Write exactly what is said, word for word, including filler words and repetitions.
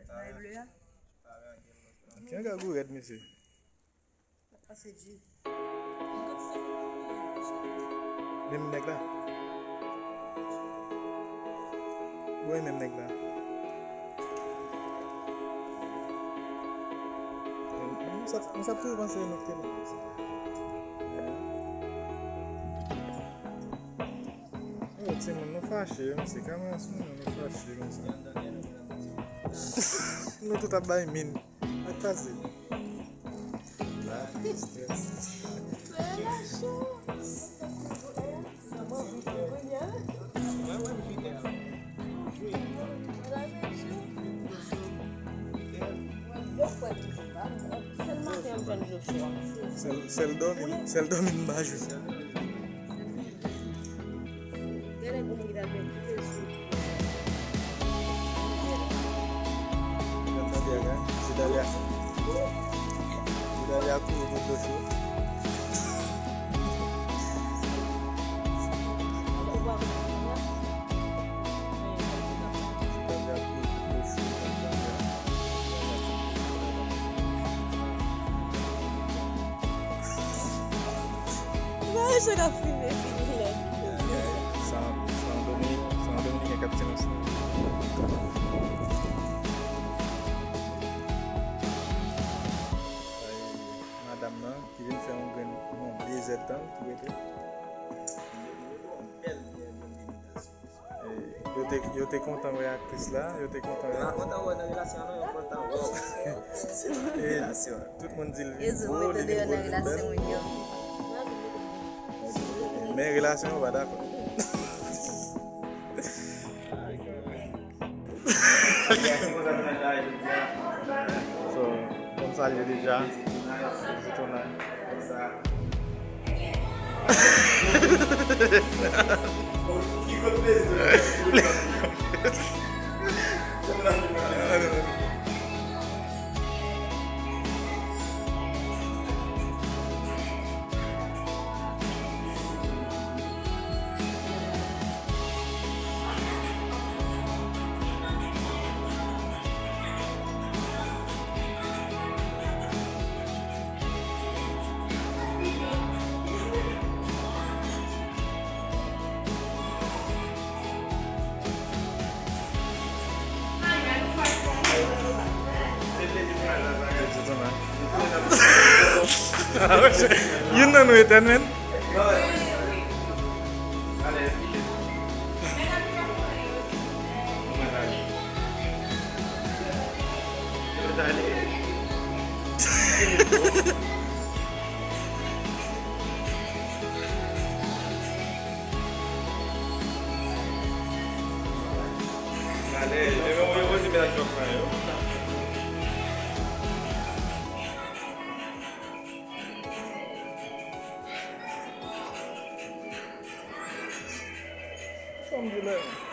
Bay ble a. Ki anga gou rèd, mesye. Pase di. Menm nèg la. Wi, menm nèg la. Mwen sa, mwen sa toujou panse yon nèg te nèg. Oh, timoun, nou fache, mesye. Kamera sou nou, nou fache konsa. Nou tout ap bay min. Ak pase. Sèl, sèl dòmi, sèl dòmi m pa jwe. Genlè gon moun ki t al met dlo sou. Gad Dalia, gad. Se Dalia. Se Dalia kouri pou dlo cho. Dalia kouri pou dlo cho, gad Dalia. Gade sa k ap filme figi l la. Sa, sa yon Domini-, sa yon Dominiken k ap tire yon sniper. Sa e madanm nan ki vin fè yon grenn, yon de zèdtan ki rete. E, yo te, yo te kontan wè aktris la, yo te kontan wè. Yo pa kontan wè nan relasyon an non, yo kontan wè. E, relasyon an. Tout moun di l vin gwo, li vin gwo, li vin bèl. Men relasyon yo pa dakò. So, konn sa l ye deja. Easy tonight. Youn nan nou etèn, menn. Sa m di la.